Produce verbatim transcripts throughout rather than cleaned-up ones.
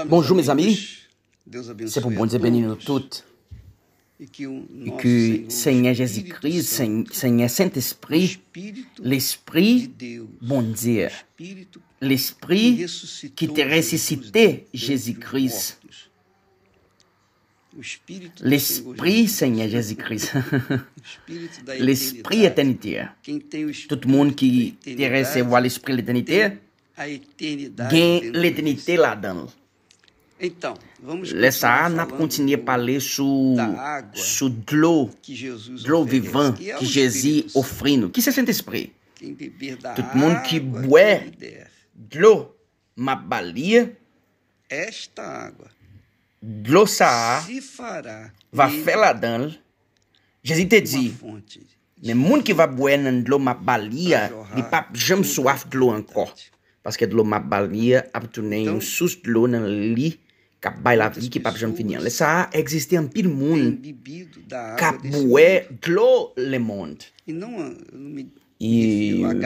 Bonjou, mezanmi. Se pou Bondye beni nou tout. E ke Senyè Jezi Kris, Senyè Sentespri, Lespri Bondye, Lespri ki te resisite Jezi Kris, Lespri Senyè Jezi Kris, Lespri etènite a. Tout moun ki te resevwa Lespri letènite gen letènite ladan l. Lè sa a, n ap kontinye pale sou, sou dlo, dlo vivan ki Jezi ofri nou. Ki se Sentespri? Tout moun ki bwè dlo m ap ba li, dlo sa a va fè ladan l. Jezi te di, men moun ki va bwè nan dlo m ap ba li a, li p ap janm swaf dlo ankò. Paske dlo m ap ba li a ap tounen yon sous dlo nan li k ap bay lavi ki p ap janm fini an. Lè sa a, egziste anpil moun k ap bwè dlo lemonn. E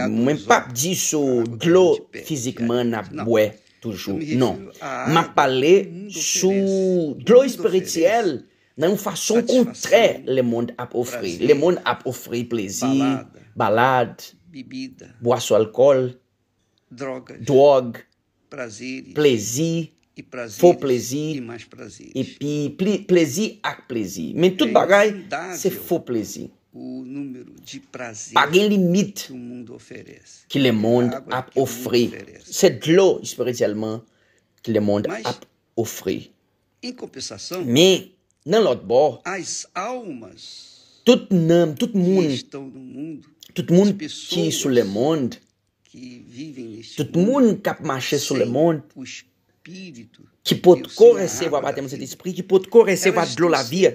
mwen p ap di sou dlo fizikman n ap bwè toujou. Non. M ap pale sou dlo espirityèl nan yon fason kontrè lemonn ap ofri. Lemonn ap ofri plezi, balad, bwason alkòl, dwòg, plezi, fo plezi, epi plezi ak plezi. Men tout bagay se fo plezi. Pa gen limit ki lemonn ap ofri. Se dlo espirityèlman ki lemonn ap ofri. Men, nan lòt bò, tout nanm, tout moun, tout moun ki sou lemonn, tout moun k ap mache sou lemonn, ki potko resevwa batèm Sentespri, ki potko resevwa dlo lavi a,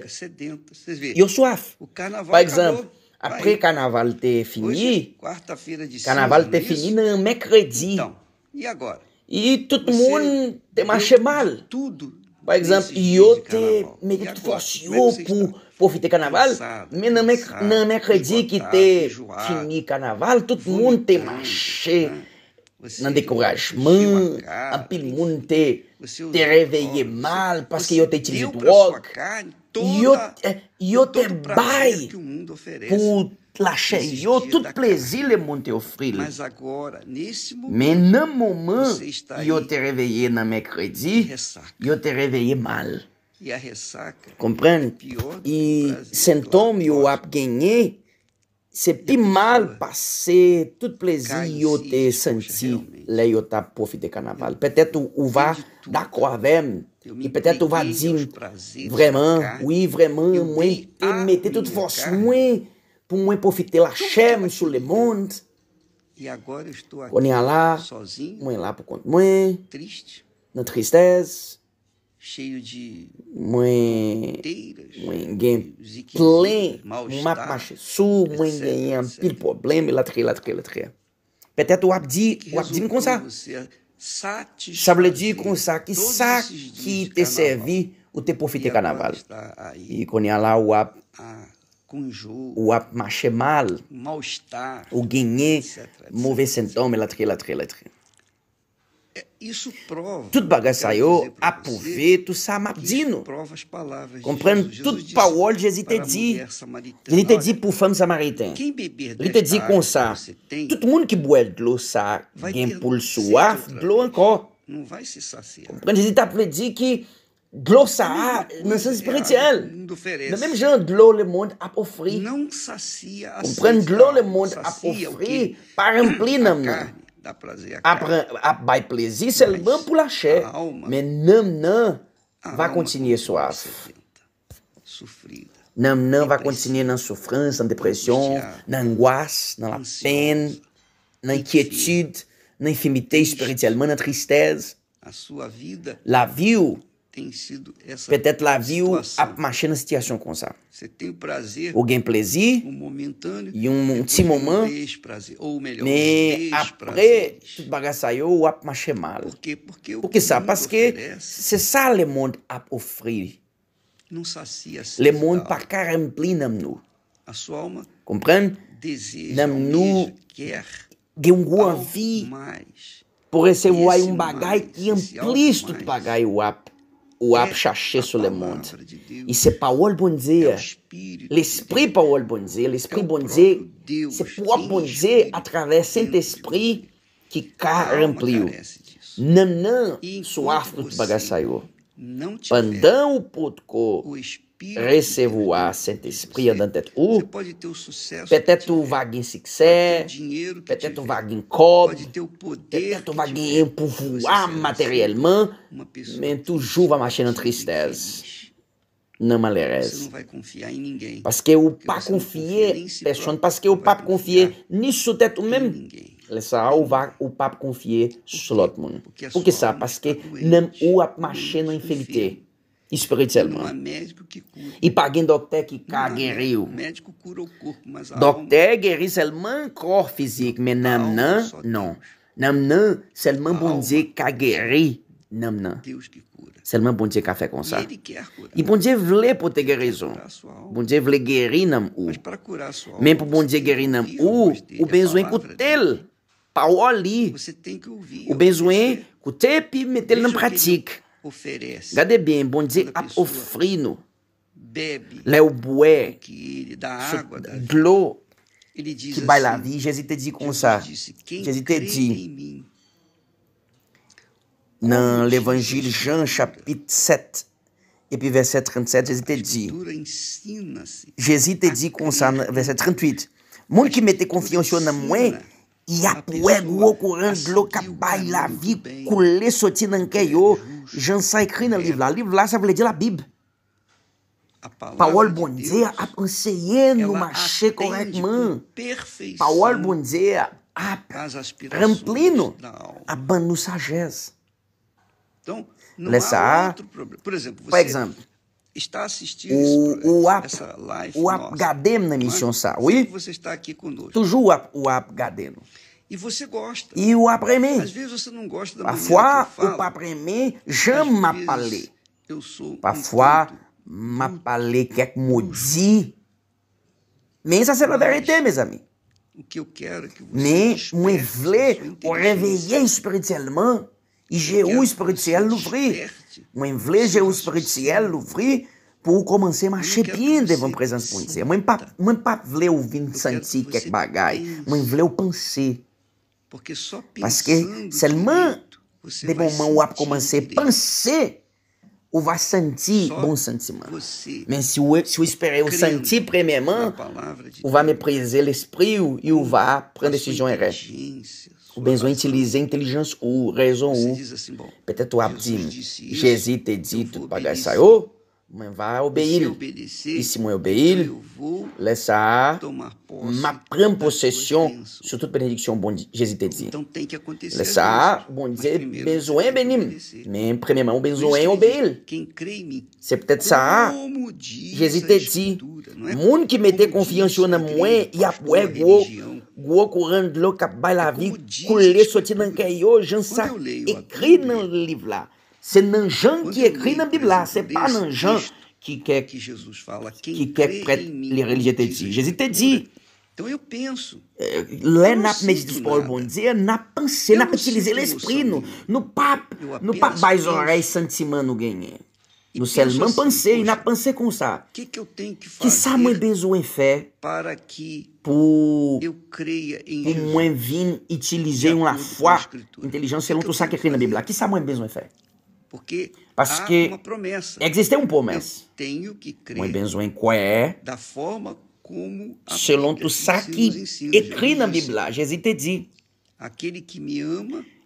yo swaf. Pa egzanp, apre kanaval te fini, kanaval te fini nan mèkredi. E tout moun te mache mal. Pa egzanp, yo te mete tout fòs yo pou pwofite kanaval, men nan mèk-, nan mèkredi ki te fini kanaval, tout moun te mache nan dekourajman. Anpil moun te, te reveye mal paske yo te itilize dwòg. Yo, eh, yo te bay pou lachè yo tout plezi lemonn te ofri l. Men nan moman yo te reveye nan mèkredi, yo te reveye mal. Konprann? E sentòm yo ap genyen, se pi mal pase tout plezi yo te santi lè yo t ap pwofite kanaval. Petèt ou, ou va dakò avè m, e petèt ou va di m, vrèman, wi, vrèman, mwen te mete tout fòs mwen pou mwen pwofite lachè m sou lemonn. Kounye a la, mwen la pou kont mwen, nan tristès, mwen, mwen gen plen, m ap mache sou, mwen genyen anpil pwoblèm, elatriye, elatriye, elatriye. Petèt w ap di, w ap di m konsa. Sa vle di konsa, ki sa ki te sèvi ou te pwofite kanaval? E kounye a la, w ap, w ap mache mal, ou genyen move sentòm, elatriye, elatriye, elatriye. Tout bagay sa yo ap pwouve tout sa m ap di nou. Konprann tout pawòl Jezi te di. Jezi te di pou fanm samariten. Li te di konsa, tout moun ki bwè dlo sa gen pou l swaf dlo ankò. Konprann, Jezi t ap vle di ki dlo sa a, nan sans espirityèl, nan menm jan dlo lemonn ap ofri. Konprann, dlo lemonn ap ofri pa ranpli nanm nan. Ap, ap bay plezi sèlman pou lachè, men nanm nan va kontinye swaf. Nanm nan va kontinye nan soufrans, nan depresyon, nan angwas, nan lapenn, nan enkyetid, nan enfimite espirityèlman, nan tristès. Lavi w, petèt lavi w ap mache nan sitiyasyon konsa. Ou gen plezi, yon ti moman, men apre tout bagay sa yo, w ap mache mal. Poukisa? Paske se sa lemonn ap ofri. Lemonn pa ka ranpli nanm nou. Konprann? Nanm nou gen yon gwo anvi pou resevwa yon bagay ki anplis tout bagay w ap, w ap chache sou lemonn. E se pawòl Bondye a. Lespri pawòl Bondye, Lespri Bondye, se pwòp Bondye atravè Sentespri ki ka ranpli w. Nanm nan swaf tout bagay sa yo. Pandan ou potko resevwa Sentespri anndan tèt ou, petèt ou va gen siksè, petèt ou va gen kòb, petèt ou va genyen pouvwa materyèlman, men toujou va mache nan tristès, nan malerèz. Paske ou pa konfye pèsonn, paske ou p ap konfye ni sou tèt ou menm. Lè sa a, ou va, ou p ap konfye sou lòt moun. Poukisa? Paske nanm ou ap mache nan enfimite espirityèlman. E pa gen dòktè ki ka geri w. Dòktè geri sèlman kò fizik, men nanm nan, non. Nanm nan, sèlman Bondye ka geri nanm nan. Sèlman Bondye ka fè konsa. E Bondye vle pote gerizon. Bondye vle geri nanm ou. Men pou Bondye geri nanm ou, ou bezwen koute l. Pawòl li. Ou bezwen koute epi mete l nan pratik. Gade byen, Bondye ap ofri nou. Lè w bwè sou dlo ki bay lavi, Jezi te di konsa. Jezi te di nan Levanjil Jan, chapit sèt, epi vèsè trannsèt, Jezi te di, Jezi te di konsa nan vèsè tranntuit, moun ki mete konfyans yo nan mwen, y ap wè gwo kouran dlo k ap bay lavi koule soti nan kè yo, jan sa ekri nan liv la. Liv la, sa vle di Labib. Pawòl Bondye a ap anseye nou mache kòrèkman. Pawòl Bondye a ap ranpli nou, ap ban nou sajès. Lè sa a, pa egzanp, ou, ou ap, ou ap gade m nan emisyon sa, wi. Toujou w ap, w ap gade nou. E w ap renmen. Pafwa, ou p ap renmen jan m ap pale. Pafwa, m ap pale kèk mo di. Men sa se laverite, mezanmi. Men mwen vle ou reveye espirityèlman, e je ou espirityèl louvri. Mwen vle je ou espirityèl louvri pou ou kòmanse mache byen devan prezans Bondye. Mwen pa, mwen pa vle ou vin santi kèk bagay. Mwen vle ou panse. Paske sèlman depi moman w ap kòmanse panse, ou va santi bon santiman. Men si w, si w espere ou santi premyèman, ou va meprize lespri w e ou va pran desizyon erè. Ou bezwen itilize entèlijans ou, rezon ou. Petèt w ap di m, Jezi te di tout bagay sa yo, mwen va obeyi l. E si mwen obeyi l, lè sa a, m ap pran posesyon sou tout benediksyon Bondye, Jezi te di. Lè sa a, Bondye bezwen beni m. Men premyèman, ou bezwen obeyi l. Se petèt sa a, Jezi te di, moun ki mete konfyans yo nan mwen, y ap wè gwo, gwo kouran dlo k ap bay lavi koule soti nan kè yo, jan sa ekri nan liv la. Se nan jan ki ekri nan Bib la, se pa nan jan ki kèk, ki kèk prèt relijye te di. Jezi te di, eh, lè n ap medite sou pawòl Bondye, n ap panse, n ap itilize lespri nou. Nou p ap, nou p ap bay zòrèy santiman nou genyen. Nou sèlman panse, n ap panse konsa. Kisa mwen bezwen fè pou, pou mwen vin itilize yon lafwa entèlijan selon tout sa ki ekri nan Bib la? Kisa mwen bezwen fè? Paske egziste yon pwomès. Mwen bezwen kwè selon tout sa ki ekri nan Bib la. Jezi te di,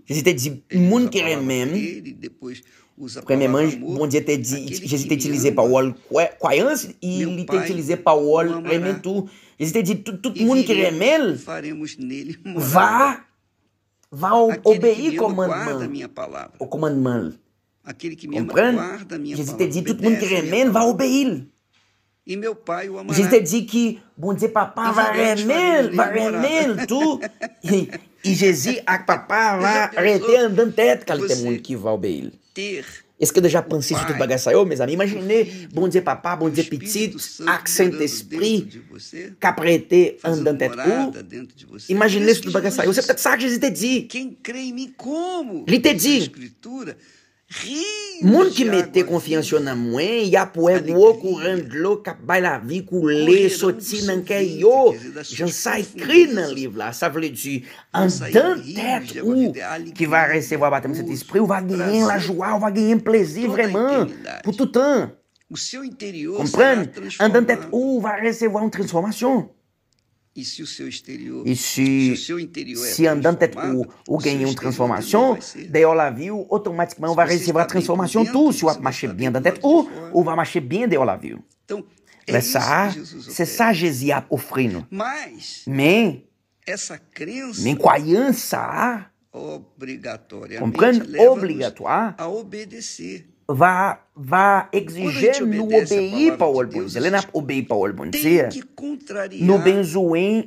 Jezi te di, moun ki renmen m, premyèman, Bondye te di, Jezi te itilize pawòl kwayans, li te itilize pawòl renmen tou. Jezi te di, tout, tout moun ki renmen l va, va obeyi kòmandman, o kòmandman l. Konprann? Jezi te di, tout moun ki renmen l va obeyi l. Jezi te di ki Bondye Papa va renmen l, va renmen l tou. E Jezi ak Papa va rete anndan tèt kalite moun ki va obeyi l. Èske w deja panse sou tout bagay sa yo, mezanmi? Imajine Bondye Papa, Bondye Pitit, ak Sentespri k ap rete anndan tèt ou. Imajine sou tout bagay sa yo. Se poutèt sa Jezi te di. Li te di, moun ki mete konfyans yo nan mwen, y ap wè gwo kouran dlo k ap bay lavi koule soti nan kè yo, jan sa ekri nan liv la. Sa vle di, anndan tèt ou ki va resevwa batèm Sentespri, ou va genyen lajwa, ou va genyen plezi vrèman pou tout tan. Konprann? Anndan tèt ou, ou va resevwa yon transfòmasyon. E si, si anndan tèt ou, ou gen yon transfòmasyon, deyò lavi w, otomatikman ou va resevwa transfòmasyon tou. Si w ap mache byen anndan tèt ou, ou va mache byen deyò lavi w. Lè sa a, se sa Jezi ap ofri nou. Men, men kwayans sa a, konprann, obligatwa, va, va egzije nou obeyi pawòl Bondye. Lè n ap obeyi pawòl Bondye, nou bezwen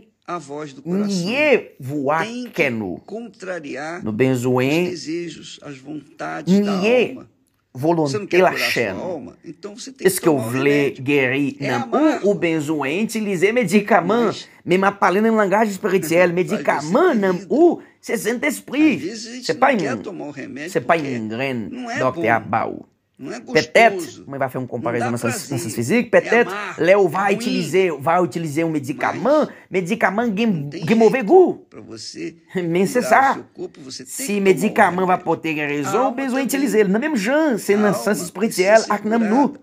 niye vwa kè nou. Nou bezwen niye volonte lachè nou. Èske w vle geri nanm ou? Ou bezwen itilize medikaman. Men m ap pale nan langaj espirityèl. Medikaman nanm ou se Sentespri. Se pa yon, se pa yon grenn doktè ap ba ou. Petèt, mwen va fè yon konparezon nan sans, nan sans fizik, petèt, lè ou va itilize, ou va itilize yon medikaman, medikaman gen, gen move gou. Men se sa, si medikaman va pote gerezon, ou bezwen itilize l. Nan menm jan, se nan sans espirityèl ak nanm nou.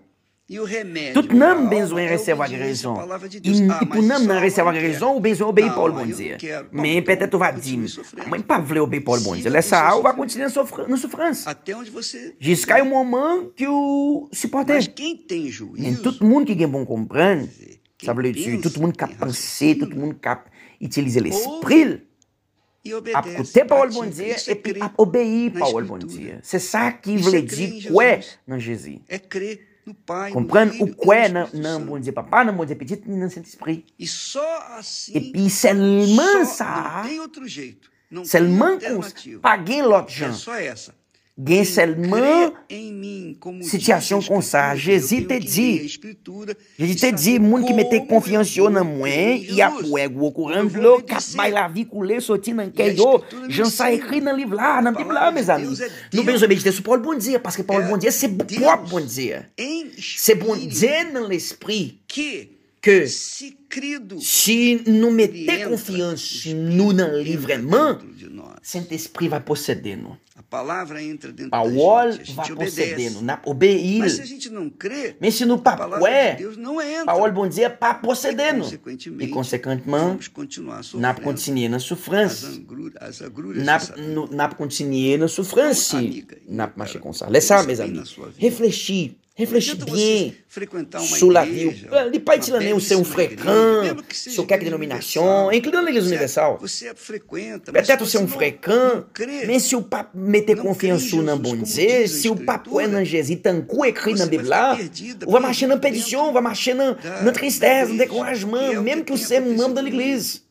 Tout nanm bezwen resevwa gerezon. E pou nanm nan resevwa gerezon, ou bezwen obeyi pawòl Bondye. Men petèt ou va di m, "Mwen pa vle obeyi pawòl Bondye." Lè sa a, ou va kontinye nan soufr-, nan soufrans. Jiska yon moman ke w sipòte. Men tout moun ki gen bon konprann, sa vle di tout moun k ap panse, tout moun k ap itilize lespri l, ap koute pawòl Bondye epi ap obeyi pawòl Bondye. Se sa ki vle di kwè nan Jezi. Konprann, ou kwè nan, nan Bondye Papa, nan Bondye Pitit, ni nan Sentespri. Epi sèlman sa a, sèlman konsa, pa gen lòt jan. Gen sèlman sitiyasyon konsa. Jezi te di, Jezi te di, "Moun ki mete konfyans yo nan mwen, y ap wè gwo kouran dlo k ap bay lavi koule soti nan kè yo." Jan sa ekri nan liv la, nan Bib la, mezanmi. Nou bezwen medite sou pawòl Bondye, paske pawòl Bondye se pwòp Bondye. Se Bondye nan lespri. Ke si nou mete konfyans nou nan li vrèman, Sentespri va posede nou. Pawòl va posede nou, n ap obeyi l. Men si nou pa kwè, pawòl Bondye pa posede nou. E konsekantman, n ap kontinye nan soufrans. N ap, nou, n ap kontinye nan soufrans si n ap mache konsa. Lè sa, mezanmi, reflechi. Reflechi byen sou lavi w. Li pa itil anyen ou se yon frekan, sou kèk denominasyon, enkli nan Legliz Inivèsal. Petèt ou se yon frekan, men si w p ap mete konfyans ou nan Bondye, si w p ap kwè nan Jezi tankou ekri nan Bib la, ou va mache nan pèdisyon, ou va mache nan, nan tristès, nan dekourajman, menm ke w se manm nan legliz.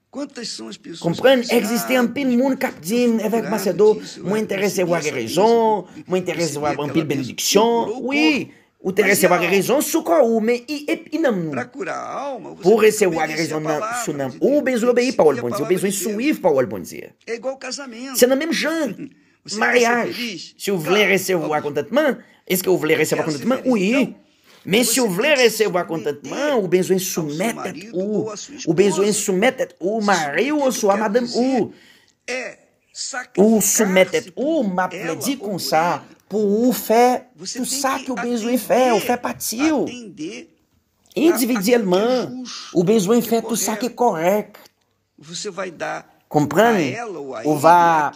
Konprann, egziste anpil moun k ap di m, "Evèk Macedo, mwen te resevwa gerezon, mwen te resevwa anpil benediksyon." Wi, ou te resevwa gerezon sou kò ou, men i, e, i nanm ou. Pou w resevwa gerezon nan, sou nanm ou, ou bezwen obeyi pawòl Bondye, ou bezwen swiv pawòl Bondye. Se nan menm jan maryaj. Si w vle resevwa kontantman, èske w vle resevwa kontantman? Wi. Men si w vle resevwa kontantman, ou bezwen soumèt tèt ou. Ou bezwen soumèt tèt ou, mari w oswa madanm ou. Ou soumèt tèt ou, m ap vle di konsa, pou ou fè tout sa ke w bezwen fè, ou fè pati w. Endividyèlman, ou bezwen fè tout sa ki kòrèk. Konprann, ou va,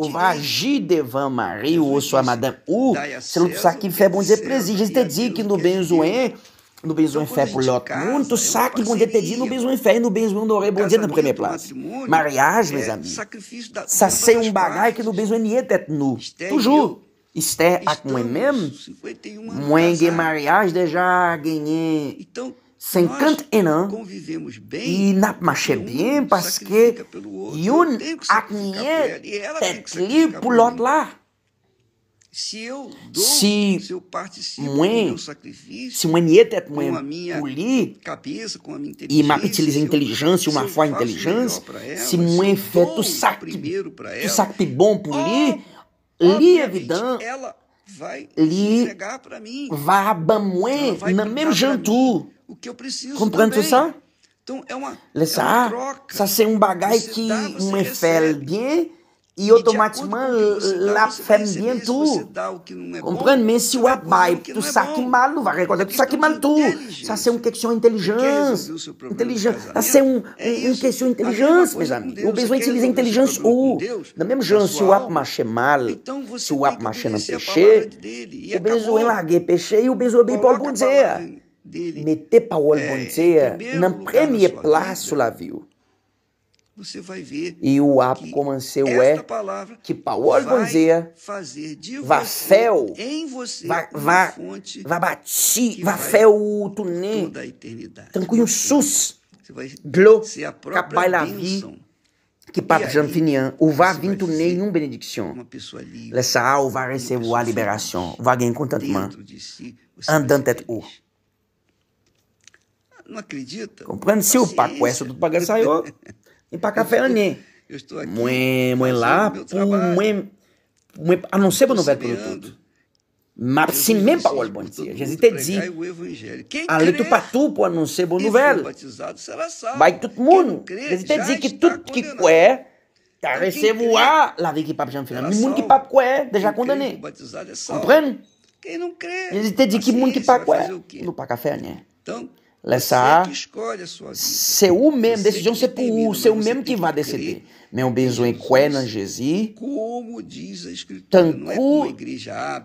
ou va aji devan mari w oswa madanm ou selon sa ki fè Bondye plezi. Jezi te di ke nou bezwen, nou bezwen fè pou lòt moun tout sa ki Bondye te di nou bezwen fè. Nou bezwen onore Bondye nan premye plas. Maryaj, mezanmi, sa se yon bagay ke nou bezwen niye tèt nou toujou. Esther ak mwen menm, mwen gen maryaj deja genyen senkant en an, e n ap mache byen paske youn ap niye tèt li pou lòt la. Si mwen, si mwen nye tèt mwen pou li, e m ap itilize entèlijans, yon lafwa entèlijans, si mwen fè tout sa ki, tout sa ki pi bon pou li, li evidan, li va ban mwen nan menm jan tou. Konprann tout sa? Lè sa a, sa se yon bagay ki mwen fè l byen, e otomatikman l ap fè m byen tou. Konprann? Men si w ap bay tout sa ki mal, ou va rekòlte tout sa ki mal tou. Sa se yon kesyon entèlijans. Entèlijans. Sa se yon, yon, yon kesyon entèlijans, mezanmi. Ou bezwen itilize entèlijans ou. Nan menm jan, si w ap mache mal, si w ap mache nan peche, ou bezwen lage peche e ou bezwen obeyi pawòl Bondye a. Mete pawòl Bondye a nan premye plas sou lavi w. E w ap kòmanse wè ki pawòl Bondye a va fè w, va, va, va bati, va fè w tounen tankou yon sous dlo k ap bay lavi ki p ap janm fini an. Ou va vin tounen yon benediksyon. Lè sa a, ou va resevwa liberasyon, ou va gen kontantman anndan tèt ou. Konprann, si w pa kwè sou tout bagay sa yo, li pa ka fè anyen. Mwen, mwen la pou mwen, mwen anonse bon nouvèl pou nou tout. M ap simen pawòl Bondye. Jezi te di, ale toupatou pou anonse bon nouvèl. Bay tout moun. Jezi te di ki tout ki kwè ka resevwa lavi ki p ap janm fini. Men moun ki p ap kwè, deja kondane. Konprann? Jezi te di ki moun ki pa kwè, nou pa ka fè anyen. Lè sa a, se ou menm, desizyon se pou ou, se ou menm ki va deside. Men ou bezwen kwè nan Jezi, tankou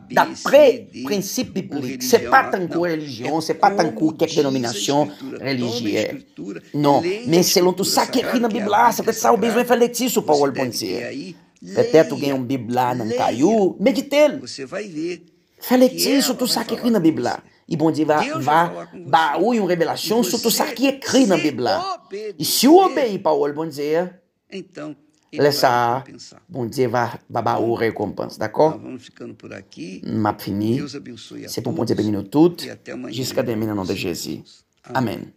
dapre prensip biblik. Se pa tankou relijyon, se pa tankou kèk denominasyon relijyè. Non, men selon tout sa ki ekri nan Bib la, se poutèt sa ou bezwen fè lekti sou pawòl Bondye. Petèt ou gen yon Bib la nan kay ou, medite l. Fè lekti sou tout sa ki ekri nan Bib la. E Bondye va, va ba ou yon revelasyon sou tout sa ki ekri nan Bib la. E si w obeyi pawòl Bondye a, lè sa a, Bondye va, va ba ou rekonpans, dakò? M ap fini. Se pou Bondye beni nou tout. Jiska demen, nan non de Jezi. Amèn.